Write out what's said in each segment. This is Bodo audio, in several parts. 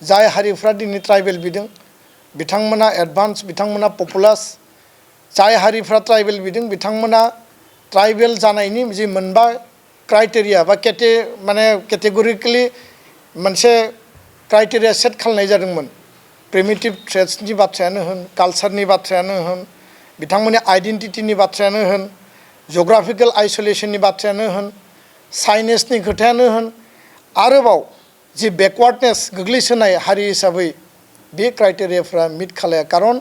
जाय हारिफ्रा दिनै ट्राइबेल बिदों बिथांमोना एडभान्स बिथांमोना पपुलास जाय हारिफ्रा ट्राइबेल बिदों बिथांमोना ट्राइबेल जानायनि जि मोनबा क्राइटेरिया बा केटेगरिकेलि मोनसे क्राइटेरिया सेट खालामनाय जादोंमोन प्रिमिटिभ ट्रेड्सनि बाथ्रायानो होन कालचारनि बाथ्रायानो होन बिथांमोननि आइडेन्टिटिनि बाथ्रायानो होन जिअग्राफिकेल आइसोलेशननि बाथ्रायानो होन साइनेसनि खोथायानो होन आरोबाव जि बेकवार्डनेस गोग्लैसोनाय हारि हिसाबै बे क्राइटेरियाफ्रा मिट खालाया खारन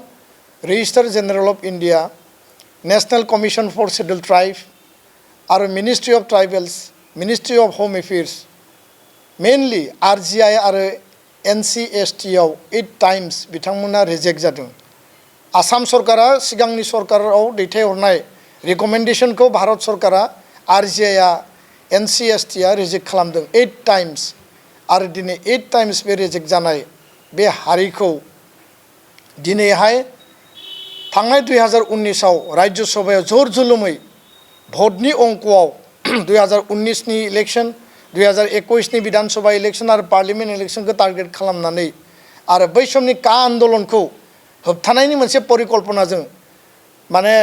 registrar general of India national commission for scheduled tribe आरो ministry of tribals ministry of home affairs mainly RGI आरो NCST आव 8 टाइम्स बिथांमोना रिजेक्ट जादों आसाम सरकारा सिगांनि सरकाराव दैथायहरनाय रिकमेन्डेशनखौ भारत सरकारा RGI आ NCST आ रिजेक्ट खालामदों 8 टाइम्स आरो दिनै 8 टाइम्स बे रिजेक्ट जानाय बे हारिखौ दिनैहाय थांनाय 2019 आव राज्य सभायाव जर जुलुमै भटनि अंकआव 2019 नि इलेक्शन 2021 नि विधानसभा इलेक्शन आरो पार्लियामेन्ट इलेक्शनखौ टार्गेट खालामनानै आरो बै समनि का आन्दोलनखौ होबथानायनि मोनसे परिकल्पनाजों माने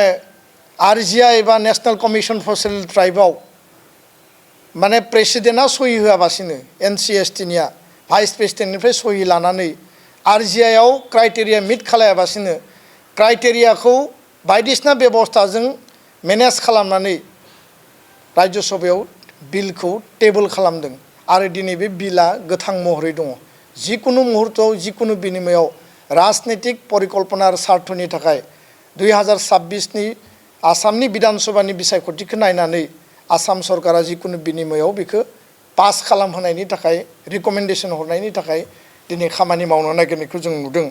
RGI एबा नेशनेल कमिसन फर शेड्युल्ड ट्राइबआव माने प्रेसिडेन्टआ सहि होआबासिनो NCST निया भाइस प्रेसिडेन्टनिफ्राय सहि लानानै RGI आव क्राइटेरिया मिट खालायाबासिनो क्राइटेरियाखौ बायदिसिना बेबस्थाजों मेनेज खालामनानै राज्य सभायाव बिलखौ टेबल खालामदों आरो दिनै बे बिला गोथां महरै दङ जिकुनु मुहुर्तआव जिकुनु बिनिमयाव राजनैतिक परिकल्पना आरो सार्थनि थाखाय 2026 नि आसामनि विधानसभानि बिसायख'थिखौ नायनानै आसाम सरकारा जिकुनु बिनिमयाव बेखौ पास खालामहोनायनि थाखाय रिकमेन्डेशन हरनायनि थाखाय दिनै खामानि मावनो नागिरनायखौ जों नुदों।